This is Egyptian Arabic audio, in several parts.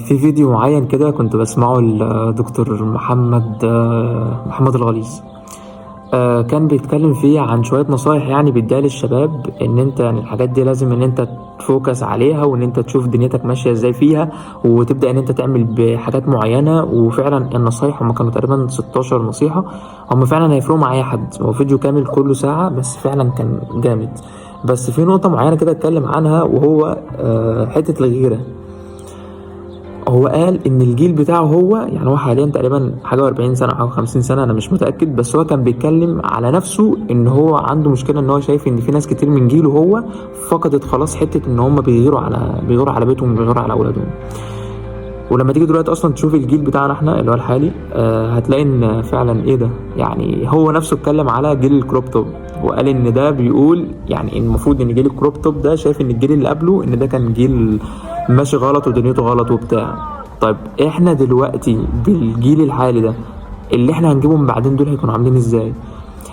في فيديو معين كده كنت بسمعه لدكتور محمد، محمد الغليظ. كان بيتكلم فيه عن شوية نصايح يعني بيديها للشباب، ان انت يعني الحاجات دي لازم ان انت ت focus عليها، وان انت تشوف دنيتك ماشية ازاي فيها، وتبدأ ان انت تعمل بحاجات معينة. وفعلا النصايح هم كانوا تقريبا 16 نصيحة، هم فعلا هيفرقوا مع اي حد. هو فيديو كامل كله ساعة، بس فعلا كان جامد. بس في نقطة معينة كده اتكلم عنها، وهو حتة الغيرة. هو قال ان الجيل بتاعه هو، يعني هو حاليا تقريبا حاجة و40 سنة او 50 سنه، انا مش متاكد، بس هو كان بيتكلم على نفسه ان هو عنده مشكله، ان هو شايف ان في ناس كتير من جيله هو فقدت خلاص حتة ان هم بيغيروا على بيتهم وبيغيروا على اولادهم. ولما تيجي دلوقتي اصلا تشوف الجيل بتاعنا احنا اللي هو الحالي، هتلاقي ان فعلا ايه ده. يعني هو نفسه اتكلم على جيل ال crop top، وقال ان ده بيقول يعني المفروض ان جيل ال crop top ده شايف ان الجيل اللي قبله ان ده كان جيل ماشي غلط ودنيته غلط وبتاع. طيب احنا دلوقتي بالجيل الحالي ده اللي احنا هنجيبهم بعدين دول هيكونوا عاملين ازاي؟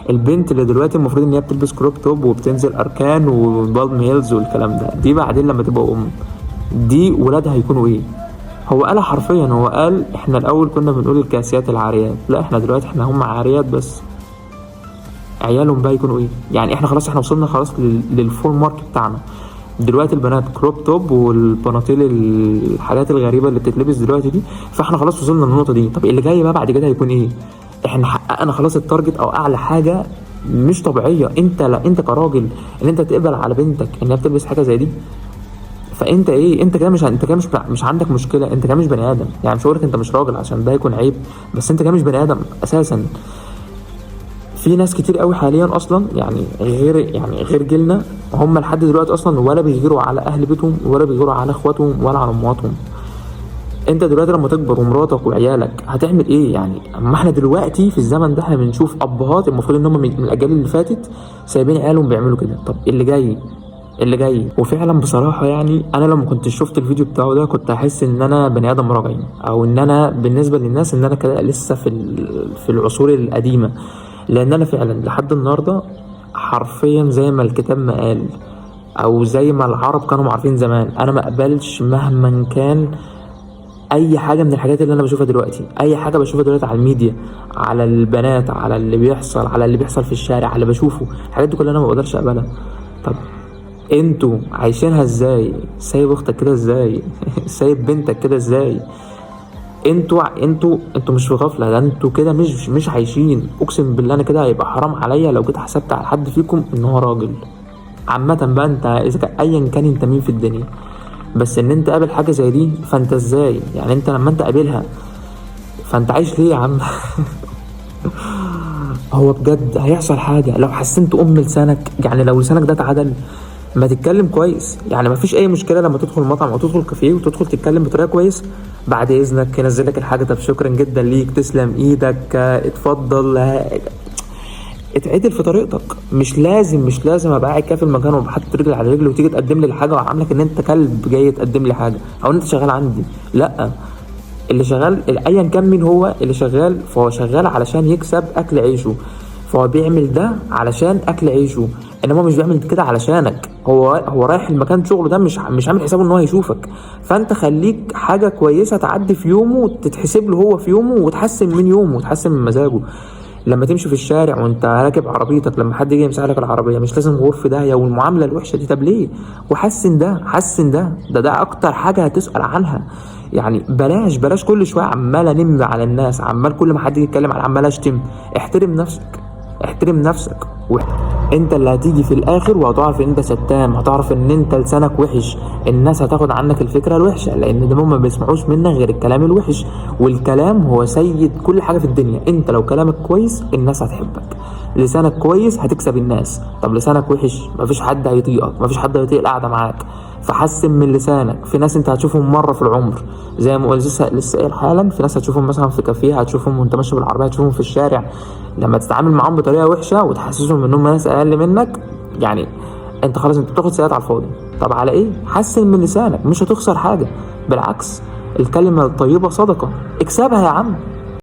البنت اللي دلوقتي المفروض ان هي بتلبس crop top وبتنزل اركان وبالم هيلز والكلام ده، دي بعدين لما تبقى ام دي ولادها هيكونوا ايه؟ هو قالها حرفيا، هو قال احنا الاول كنا بنقول الكاسيات العاريات، لا احنا دلوقتي احنا هم عاريات بس عيالهم بقى يكونوا ايه؟ يعني احنا خلاص احنا وصلنا خلاص لل full mark بتاعنا. دلوقتي البنات crop top والبناطيل الحاجات الغريبة اللي بتتلبس دلوقتي دي، فاحنا خلاص وصلنا للنقطة دي. طب اللي جاي بقى بعد كده هيكون ايه؟ احنا حققنا خلاص ال target او اعلى حاجة مش طبيعيه. انت لا انت كراجل ان انت تقبل على بنتك انها بتلبس حاجة زي دي، فانت ايه؟ انت كده مش انت كده مش عندك مشكله، انت كده مش بني ادم. يعني مش هقولك انت مش راجل عشان ده يكون عيب، بس انت كده مش بني ادم اساسا. في ناس كتير قوي حاليا اصلا يعني غير جيلنا، هم لحد دلوقتي اصلا ولا بيغيروا على اهل بيتهم ولا بيغيروا على اخواتهم ولا على امهاتهم. انت دلوقتي لما تكبر ومراتك وعيالك هتعمل ايه؟ يعني اما احنا دلوقتي في الزمن ده احنا بنشوف ابهات المفروض ان هم من الاجيال اللي فاتت سايبين عيالهم بيعملوا كده، طب اللي جاي اللي جاي. وفعلا بصراحة يعني انا لو ما كنتش شفت الفيديو بتاعه ده كنت احس ان انا بني ادم رجعي، او ان انا بالنسبة للناس ان انا كده لسه في العصور القديمة. لان انا فعلا لحد النهاردة حرفيا زي ما الكتاب ما قال، او زي ما العرب كانوا عارفين زمان، انا ما اقبلش مهما كان اي حاجة من الحاجات اللي انا بشوفها دلوقتي. اي حاجة بشوفها دلوقتي على الميديا، على البنات، على اللي بيحصل، على اللي بيحصل في الشارع، على اللي بشوفه، الحاجات دي كلها انا ما بقدرش اقبلها. طب انتوا عايشينها ازاي؟ سايب اختك كده ازاي؟ سايب بنتك كده ازاي؟ انتوا مش في غفلة، ده انتوا كده مش عايشين. اقسم بالله انا كده هيبقى حرام عليا لو جيت حسبت على حد فيكم ان هو راجل. عامة بقى انت اذا كان ايا كان انت مين في الدنيا، بس ان انت قابل حاجة زي دي فانت ازاي؟ يعني انت لما انت قابلها فانت عايش ليه يا عم؟ هو بجد هيحصل حاجة لو حسنت ام لسانك؟ يعني لو لسانك ده اتعدل ما تتكلم كويس، يعني ما فيش اي مشكلة لما تدخل مطعم او تدخل كافيه وتدخل تتكلم بطريقة كويس، بعد اذنك ينزل لك الحاجة، طب شكرا جدا ليك، تسلم ايدك، اتفضل. اتعدل في طريقتك. مش لازم ابقى قاعد كده في المكان وبحط رجل على رجل وتيجي تقدم لي الحاجة وعاملك ان انت كلب جاي تقدم لي حاجة او ان انت شغال عندي. لا، اللي شغال ايا كان مين هو اللي شغال، فهو شغال علشان يكسب اكل عيشه، فهو بيعمل ده علشان اكل عيشه، انما مش بيعمل كده علشانك. هو رايح المكان شغله ده مش عامل حسابه ان هو هيشوفك. فانت خليك حاجة كويسة تعدي في يومه وتتحسب له هو في يومه، وتحسن من يومه وتحسن من مزاجه. لما تمشي في الشارع وانت راكب عربيتك، لما حد يجي يمسح لك العربية مش لازم غور في داهية والمعاملة الوحشة دي، طب ليه؟ وحسن ده، حسن ده، ده اكتر حاجة هتسال عنها. يعني بلاش كل شوية عمال انم على الناس، عمال كل ما حد يتكلم على عمال اشتم. احترم نفسك، احترم نفسك. انت اللي هتيجي في الاخر وهتعرف ان انت شتام، هتعرف ان انت لسانك وحش، الناس هتاخد عنك الفكرة الوحشة، لان ده هم ما بيسمعوش منك غير الكلام الوحش، والكلام هو سيد كل حاجة في الدنيا. انت لو كلامك كويس الناس هتحبك، لسانك كويس هتكسب الناس. طب لسانك وحش مفيش حد هيطيقك، مفيش حد هيطيق القعدة معاك. فحسن من لسانك. في ناس انت هتشوفهم مرة في العمر زي ما قلت لسه قايل حالا، في ناس هتشوفهم مثلا في كافيه، هتشوفهم وانت ماشي بالعربية، هتشوفهم في الشارع. لما تتعامل معاهم بطريقة وحشة وتحسسهم ان هم ناس اقل منك، يعني انت خلاص انت بتاخد سيئات على الفاضي. طب على ايه؟ حسن من لسانك، مش هتخسر حاجة، بالعكس الكلمة الطيبة صدقه، اكسبها يا عم.